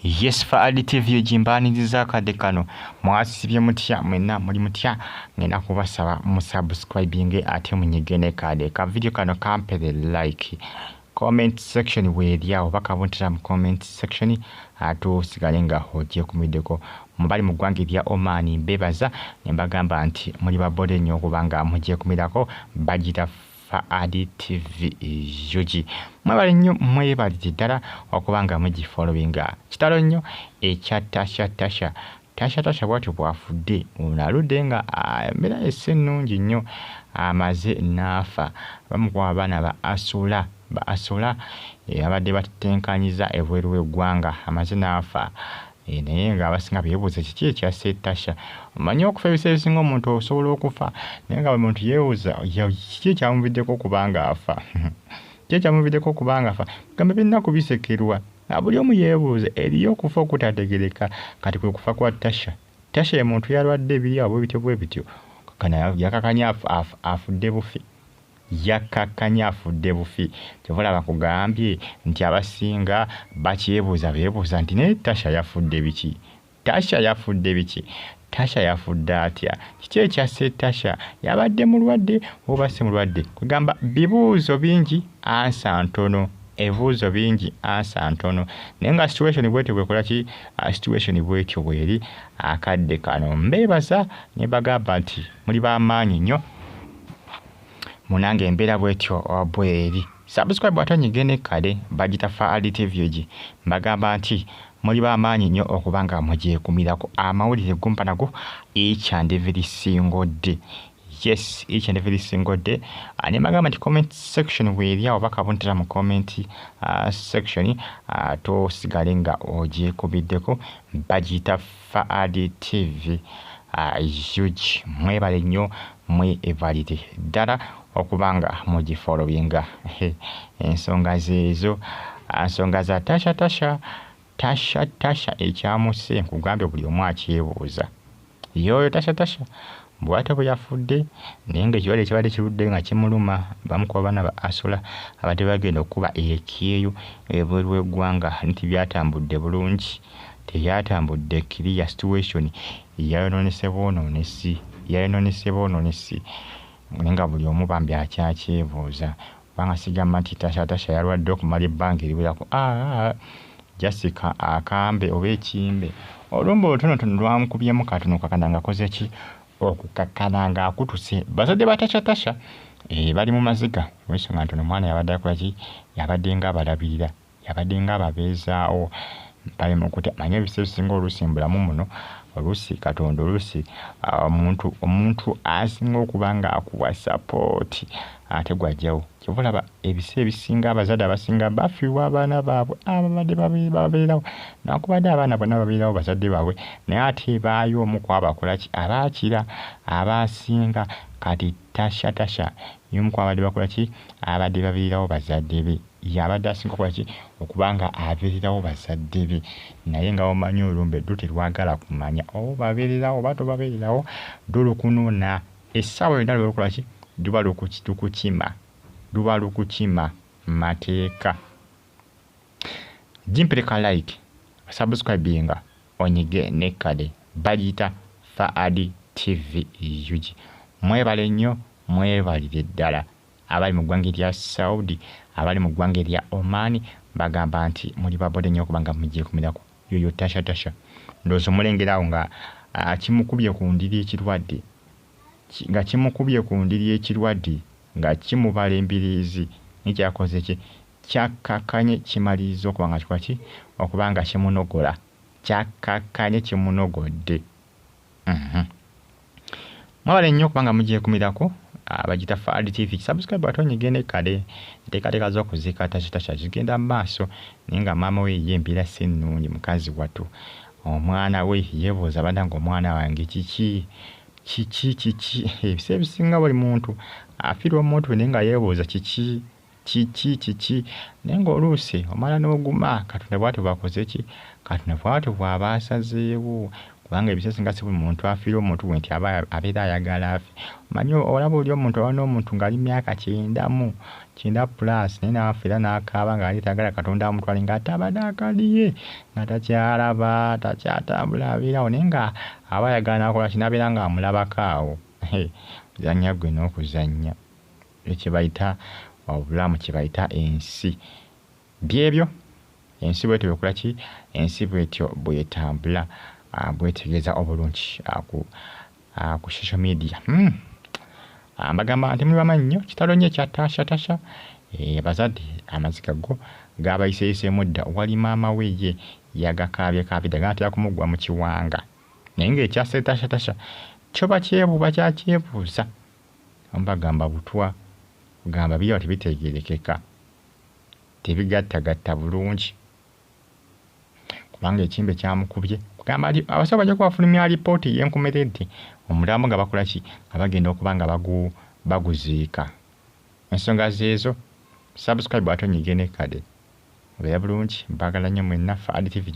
Yes, Faali TV gimbaaniriza akadde kano. Mwasibye mutya mwenna, muli mutya? Ngenda kubasaba musubscribinge ate munyige ne kade ka video kano, kampere like. Comment section weeri awo, bakabuntira mu comment section ate osigale nga ogyekumiddeko. Mubali mu ggwanga erya Oman, mbebaza ne mbagamba nti muli babode nnyo okubanga mugyekumirako. Bagita Faadi TV UG. Mwebale nnyo, mwebalire ddala okuba nga mugifollowinga. Kitalo nnyo ekya Tasha Tasha. Tasha Tasha bwatyo bw'afudde. Ono aludde nga embeera ye si nnungi nnyo, amaze n'afa. Abamu ku abaana ba Asula, ba Asula abadde batetenkanyiza ebweru w'eggwanga, amaze n'afa. Naye ng'abasinga beebuuza kiki ekyasse Tasha. Omanyi okufa ebiseera ebisinga omuntu osobola okufa naye nga buli muntu yeebuuza kiki ekyamuviddeko okuba ng'afa. Kiki ekyamuviddeko okuba ng'afa? Gamba ebyennaku bisekerwa. Nga buli omu yeebuuza eriyo okufa okutategereka. Kati kwe kufa kwa Tasha. Tasha ye muntu yalwadde ebiri awo bwe bityo bwe bityo. Kana yakakanye afudde bufi. Yakkakkanye afudde bufi. Kyova olaba nkugambye nti abasinga bakyebuuza, beebuuza nti naye Tasha yafudde biki? Tasha yafudde biki? Tasha yafudde atya? Kiki ekyasse Tasha? Yabadde mulwadde oba si mulwadde? Kugamba bibuuzo bingi, answer ntono. Ebibuuzo bingi, answer ntono. Naye nga situation bwetyo bwekola ki? Situation bwetyo bweri akadde kano. Mbeebaza ne mbagamba nti muli b'amaanyi nnyo. Munange embeera bwetyo bweri. Subscribe ate onyige ne kale, bagita Faali TV UG. Mbagamba nti muli b'amaanyi nnyo okuba nga mugyekumirako amawulire gumpa nago each and every single day. Yes, each and every single day. Ne mbagamba nti comment section weeri awo, bakabuntira mu comment section ate osigale nga ogyekubiddeko. Bagiyita Faadi TV UG. Mwebale nnyo, mwebalire ddala okuba nga mugifollowinga. Ensonga zeezo, nsonga za Tasha Tasha. Tasha Tasha ekyamuse nkugambye buli omu akyebuuza. Yoyo Tasha Tasha bw'atyo bwe yafudde, naye ng'ekirwadde kibadde kirudde nga kimuluma. Bamu ku baana ba Asula abadde bagenda okukuba ekyeyo ebweru w'eggwanga nti byatambudde bulungi, tebyatambudde clear. Situation yayonoonese bwonoonesi, yayonoonese bwonoonesi, naye nga buli omu bambi akyakyebuuza. Kubanga sigamba nti Tasha Tasha yalwadde okumala ebbanga eriwerako, Jessica akambe oba ekimbe olumbe olutonotono lwamukubyemu katono kakana ng'akoze ki? Okukakkana ng'akutuse. Bazadde ba Tasha Tasha bali mu maziga olw'ensonga nti ono omwana yabadde akola ki? Yabadde ng'abalabirira, yabadde ng'ababeezaawo. Bali mu kutya. Manyi ebiseera ebisinga oluusi mu bulamu muno, oluusi Katonda, oluusi omuntu asinga okuba ng'akuwa support ate gw'aggyawo. Kyova olaba ebiseera ebisinga abazadde abasinga bafiirwa abaana baabwe ababadde babeerawo. Newankubadde abaana bonna babeerawo bazadde baabwe, naye ate baayo omu ku abo akola ki? Abaakira abasinga. Kati Tasha Tasha y'omu ku abadde bakola ki? Abadde babeererawo bazadde be. Y'abadde asinga okukola ki? Okuba nga abeererawo bazadde be. Naye nga bw'omanyi olumbe lwo terwagala kumanya oba obabeererawo oba tobabeererawo, lwo lukunuuna. Essaawa yonna luba lukola ki? Luba lukukima, luba lukukima mateeka. Gimpereka like, subscribinga, onyige ne kale. Bagiyita Faadi TV UG. Mwebale nnyo, mwebalire ddala. Abali mu ggwanga erya Saudi, abali mu ggwanga erya Oman, bagamba nti muli babode nnyo okuba nga mugyekumirako. Yoyo Tasha Tasha. Ndowooza omulengera awo nga kimukubye ku ndiri ekirwadde. Nga kimukubye ku ndiri ekirwadde nga kimubala embiriizi, naye kyakoze ki? Kyakkakkanye kimaliriza okuba nga kikola ki? Okuba nga kimunogola. Kyakkakkanye kimunogodde. Mwebale nnyo okuba nga mugyekumirako. Bagiyita Faadi TV. Subscribe ate onyige ne kale. Enteekateeka z'okuziika Tasha Tasha zigenda mu maaso, naye nga maama we ye embeera si nnungi mukazi wattu. Omwana we yeebuuza, bannange omwana wange kiki? Kiki kiki? Ebiseera ebisinga buli muntu afiirwa omuntu we naye nga yeebuuza kiki? Kiki kiki? Naye ng'oluusi omala n'oguma, Katonda bw'atyo bw'akoze ki? Katonda bw'atyo bw'aba asazeewo. Kubanga ebiseera ebisinga si buli muntu afiirwa omuntu we nti aba abeera ayagala afe. Omanyi olaba oli omuntu aba n'omuntu ng'ali myaka 90. Kyenda plus naye n'afa era n'akaaba nga yali tayagala Katonda amutwale ng'ate abadde akaddiye nga takyalaba, takyatambula abeera awo naye nga aba ayagala n'akola ki n'abeera ng'amulabako awo. Zannya ggwe n'okuzannya kye bayita obulamu, kye bayita ensi. Byebyo ensi bwetyo bwekola ki, ensi bwetyo bwetambula bwetegeeza obulungi ku social media. Mbagamba nti muli bamanyi nnyo kitalo nnyo ekya Tasha Tasha. Abazadde amaziga go gabayiseeyiseemu dda, wali maama we ye yagakaabyekaabye dda gaatera kumugwa mu kiwanga, naye ng'ekyasse Tasha Tasha kyo bakyakyebuuza. Mbagamba butwa gamba biri tebitegeerekeka, tebigattagatta bulungi kubanga ekimbe kyamukubye. Gamba abasawo bajja kuba bafulumya alipoota ey'enkomeredde omulambo nga bakola ki, nga bagenda okuba nga baguziika. Ensonga zeezo. Subscribe ate onyige ne kade. Mubeere bulungi, mbaagala nnyo mwenna. Fuad TV.